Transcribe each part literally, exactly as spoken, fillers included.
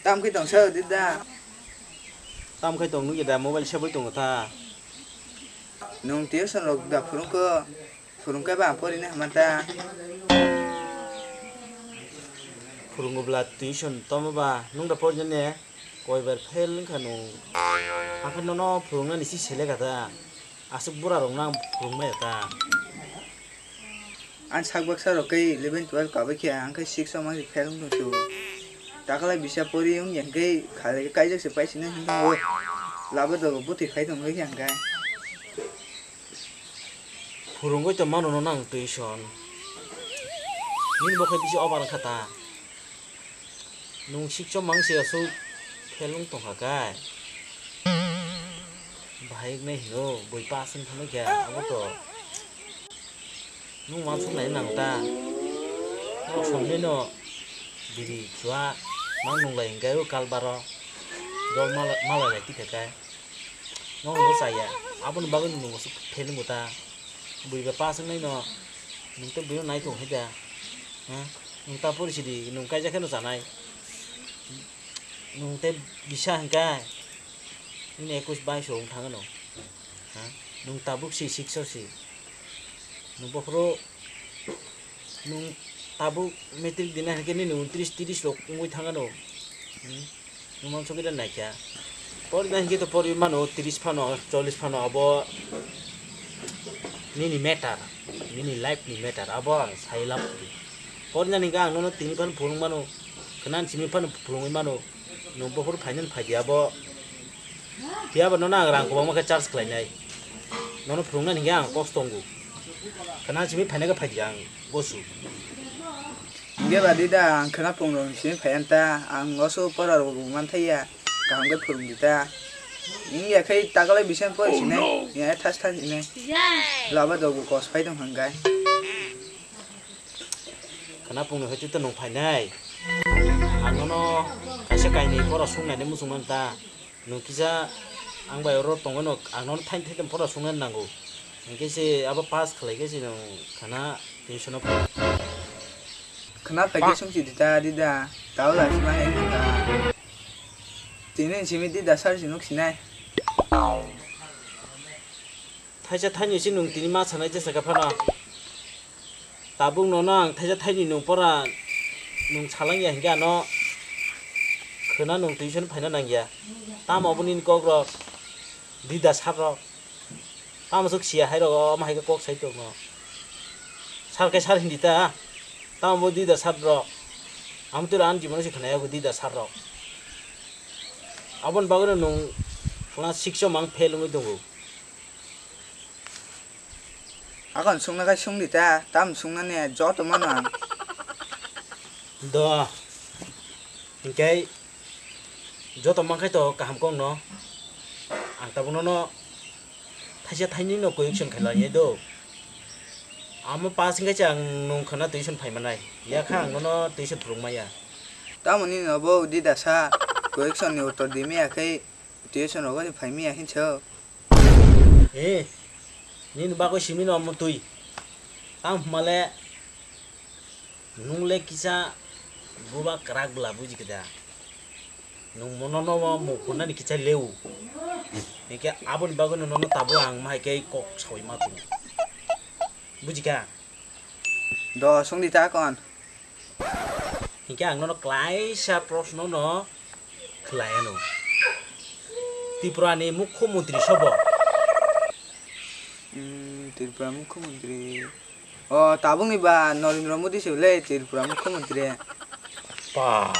Tam khe tong sao, Dida? Tam khe tong nukya da, mobile sebwi tongo ta. Nwng tuition rok da phurungkho, phurungkhe ba ang porinai hwnma ta. Phurungo bwla tuition tomo ba, nwng da porinai ne? Koibar fail wngkha nwng. Hakhe nono phurungnani si selekha ta. Aswk bura rokno ang phurung maya ta. Ang sak baksa rok khe eleven twelve kabai khe ang khe six o mangsi fail wng tong su. Takalai bisa pori wng ya hwnkhe khalai khe kaijak se paisina hwnkhe labo dogo bwtwi phai tong khe hwnkhe. Phurungwi tong mano no nang tuition. Nini bo khe bisi obar wngkha ta. Nwng sikchom mang se aswk phelung tongkha kai. Bahai wngnai hino bui pass wng thangbai kha abo to. Nwng uansuk nai nang ta. Norok somni no biri chua mang nunglai hwnkhe o kalbaro dol mala mala lai tikha kai. Nwng bo chaya aboni bagwi nwng aswk phelung bo ta. Bui bai pass wngnai no nwng tei bui no nai tong hai da. Ha? Nwng ta pori sidi nwng kaijak khe no chanai. Nwng tei bisa hwnkhe nini ekwis bais o wng thang ano. Ha? Nwng tabuk si six o si. Nwng bokhoro nwng tabuk matric dina hwnkhe nini untris tris rok wngwi thang ano. Hmm? Nwng mansugwi da naikha. Porina hinkhe to porwi mano, tris phano, chollish phano abo nini matter, nini life ni matter, abo ang sai lab kuri. Porina hinkhe ang nono tini phano phunuk mano, khna simi phano phunugwi mano, nwng bokhor phainani phaidi abo. Phiya ba nono ang rang kwbangma khe charge khlainai. Nono phunuknani hinkhe ang kok tongo. Khna simi phainai khe phaidi ang gosu. Hinkhe ba di da, ang khwna pungrok ni simi phai ya ta, ang oso pora rok bo man thai ya, kaham khe phwrwng di ta. Wng ya khe takalai bising pori sinai, ya thas thas sinai. Laba dogo kos phai tong hwnkhai. Khwna pungni hoi twi to nwng phainai. Ang nono kaisa kainwi pora sung nai muchung man ta. Nwng kisa ang bai oro tongwi no, ang nono thaini thaitham pora sung nai nango. Hinkhe se abo pass khlai khe se nwng khwna tuition o phai. Khwna phai khe sung si di ta, di da. Tao la si ma hai ta. Tini simi di da sar si nuk sinai. Thaisa thaini si nwng tini ma sanai jesa khe phano. Tabuk nono ang thaisa thaini nwng pora nwng salang ya hinkhe ano khwna nwng tuition phaina nang ya. Tamo obo nini kok rok, dida sar rok. Tamo swk siya hai rok, omo hai khe kok sai tongno. Sar khe sar hindi ta. Tamo bo dida sar rok. Amo twi ani jibon se khwna yago dida sar rok. Aboni bagwi no nwng class six o mang fail wngwi tongo. Akon sungna khai sung di ta, tam sungna ne joto mano ang. Do. Hinkhe joto man khai to kaham kok no. Ang tabuk nono thaisa thaini no correction khlai ya do. Amo pass hinkhe se ang nwng khwna tuition phai manai. Ya kha ang nono tuition phwrwng maya. Tamoni no bo di dasa correction ni uttor di maya khai tuition rogo ni phai maya hinso. Eh, nini bagwi simi no omo twi. Tamo hwnmale nwng le kisa buba kwrak bwla buji khe da. Nwng mono no muk hwnani kisa leu. Hinkhe aboni bagwi no nono tabuk ang ma hai khe kok saui ma tongo. Buji kha? Do song di ta kon. Hinkhe ang nono klaisa proshno no khlai ano. Tripura ni mukhyamantri sobo? Hmm, Tripura mukhyamantri. O, tabuk ni ba Narendra Modi se le Tripura mukhyamantri. Pa.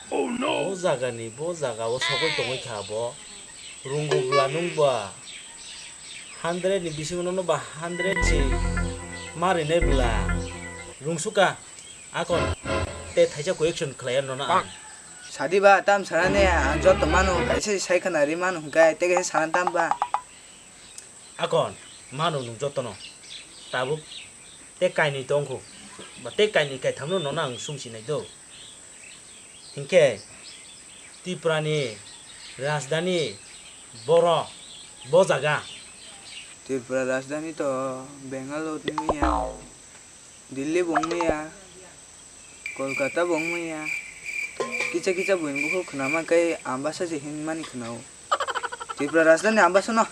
Oh no. O jaga ni, bo jaga o sogwi tongwi kha bo. Rungo bwla nwng ba hundred ni bisingo nono ba hundred se ma rinai bwla. Rungsukha akon tei thaisa correction khlai ya nono ang. Sadi ba tam sana ne ang joto mano kaisa sai khana ri mano hwnkhe tei kaisa sana tam ba. Akon mano nwng jotono tabuk tei kainwi tongkhu ba tei kainwi kaithamno nono ang sung sinai do. Hinkhe Tripura ni rajdhani boro bo jaga. Tripura rajdhani to Bangalore ni ya. Delhi bo wngmaya, Kolkata bo wngmaya. Kisa kisa buini bukhuk khwnama khe Ambasa se hinmani khwnao. Tripura rajdhani Ambasa no.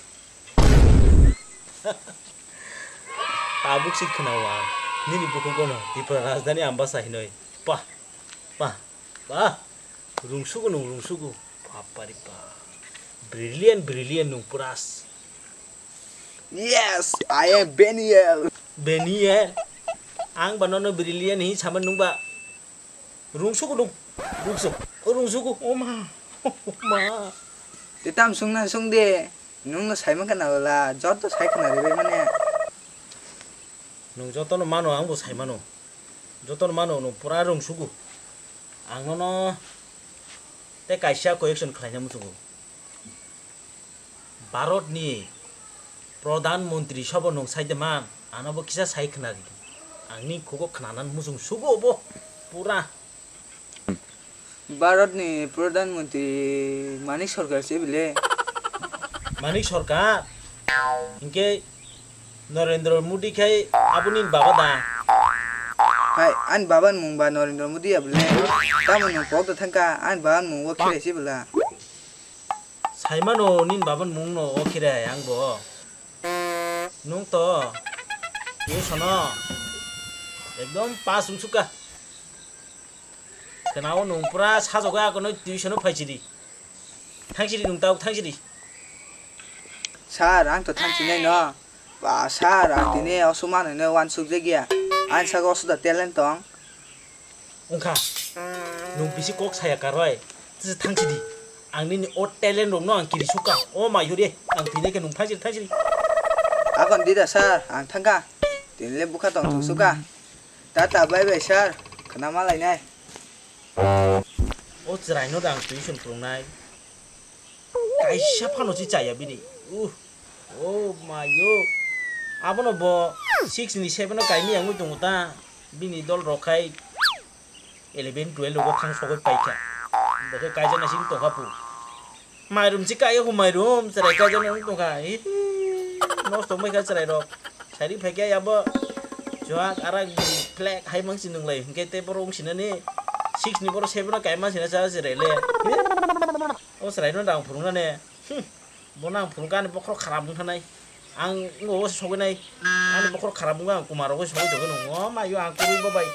Tabuk se khwnao ang. Nini bukhugo no Tripura rajdhani Ambasa hinoi. Pa, pa, pa. Rungsugo nung rungsugo. Bapari pa. Brilliant, brilliant nung puras. Yes, I am Beniel. Beniel? Ang ba nono brilliant hi sama nung ba. Rungsugo nung. Rungsugo. O ma. O ma. Te tam sungna sung de. Nung no sai mankha na wala. Joto sai khna ribai mane. Nung joto no mano, ang bo sai mano. Joto no mano, nung pura rungsugo. Ang nono te kaisa correction khlaina muchungo. Bharatni Pradhan Mantri sobo nwng sai de man, ano bo kisa sai khna di. Ang ni khugo khnanan muchung sugo bo pura. Bharatni Pradhan Mantri Manik Sarkar se bile. Manik Sarkar? Hinkhe Narendra Modi khai aboni baba da? Hai, ani baba ni mung ba Narendra Modi ya bile. Tamo nwng kok da thangka, ani baba ni mung o khirai se bela. Saimano nini baba ni mung no o khirai ang bo. Nung to, twi sono, ekdom pass wng sukha. Khwnao nung pura sajagwi akono twi sono phaisidi. Thangsidi nung tabuk thangsidi. Sir, ang to thangsinai no. Ba, sir, ang tini oso manwi no uansukjakya. Ani saka oso da talent tong. Wngkha, nung bisi kok saya karwi, tisa thangsidi. Ang nini o talent rokno ang kiri sukha. O mai huri, ang tini khe nung thangsidi, thangsidi. Akon dida sir, ang thangkha. Tinile bukha tong thung sukha. Tata bye bye sir, khna ma lainai. O chwraino da ang tuition phwrwngnai. Kaisa phano si chaya bini. Uh. Oh my God. Abono bo six ni seven o kaimi yangwi tongo ta. Bini dol rok khai eleven twelve o thang sogwi paikha. Bo khe kaijana sing tongkha pu. Mairum si kaiya hu mairum chwrai kaijana wng tongkha. Ih, nosto wngbai kha chwrai rok. Sari phaikha yabo. Chuak arak di flag hai mang si nunglai. Hinkhe te borok wng sinani six ni borok seven o kaima sina cha chwrai le. Ih. O chwraino da ang phwrwngnani. Hmm. Bono ang phwrwngkha ani bokhorok kharap wngkha nai. Ang wngkha o sogwi nai. Ani bokhorok kharap wngkha ang kuma rogo sogwi tongwi nung. O mayo ang kwrwi bo bai.